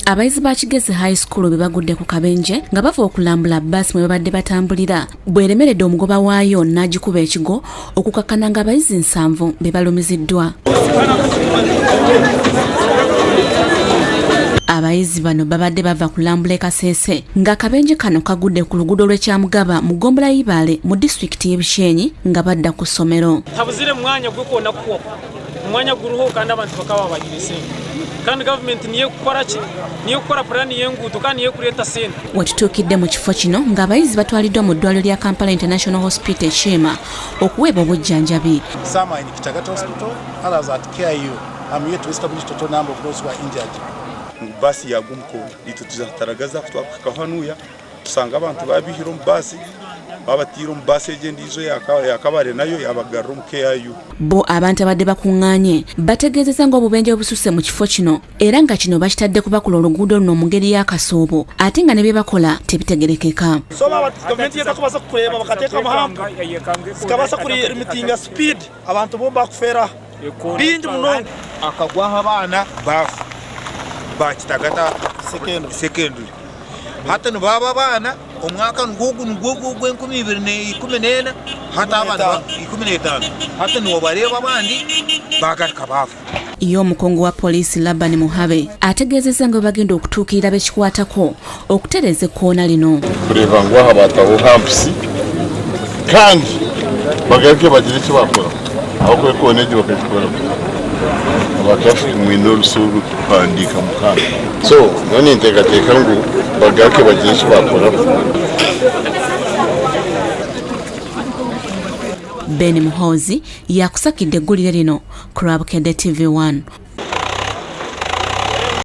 Abayizi ba Kigezi High School be bagudde ku kabenje nga bava okulambula bbaasi mwe babadde batambulira bw'eremeredde omugoba waayo n'agikuba ekigo okukakkana ng'abayizi 7 be balumiziddwa. Abayizi bano babadde bava kulambula e Kasese ng'akabenje kano kagudde ku luguudo lw'e Kyamugaba mu ggombolola y'Ibaale mu disitulikiti y'e Bushenyi nga badda ku ssomero. Tabuzire mwanya gw'okwona kukwo omwanya guriho kandi abantu bakaba babagira esente kandi gavumenti niyo kukora ki niyo kukora purani y'enguuto kandi niyo kureeta sente. Wetutuukidde mu kifo kino ng'abayizi batwaliddwa mu ddwaliro lya Kampala International Hospital e Sheema okuweebwa obujjanjabi. Some are in Kitagata Hospital, others at KIU. I'm yet to establish total number of those who are injured. Basi yagumuko itwe tuzataragaza kutwakaka hanuya tusanga abantu babihira omu basi babatira omu basi egyo endiijo yakabare nayo yabagarura omu KIU. Bo abantu abadde bakuŋŋaanye bategeezezza ng'obubenje obususse mu kifo kino era nga kino bakitadde kubakola oluguudo luno mu ngeri y'akasoobo ate nga ne bye bakola tebitegerekeka. So gavumenti yetakubaasa kukureba bakateeka muhambo zikabaasa kurimitinga speed abantu bo bakufeera bingi munonga. Akagwaho abaana baafa bakitagata secondary hati nibaba abaana omwaka nigwogu gw'enkumi ibiri n'ikumi n'ena hati abaana 15 hati niwobareeba abandi bagaruka baafa. Ye omukungu wa poliisi Laban Muhabe ategeezezza nga bwe bagenda okutuukirira bekikwatako okutereeza ekkoona lino. Kureeba ngu aha bataho hampusi kandi bagaruke bagire eki bakora ahabw'okuba ekoona egi bakagikora aba traffic mwine orusa orukuhandiika mukaaga so nyowe ninteekateeka ngu bagaruke bagire eki bakoraho. Ben Muhoozi yakusakidde eggulire lino ku lwa Bukedde TV1.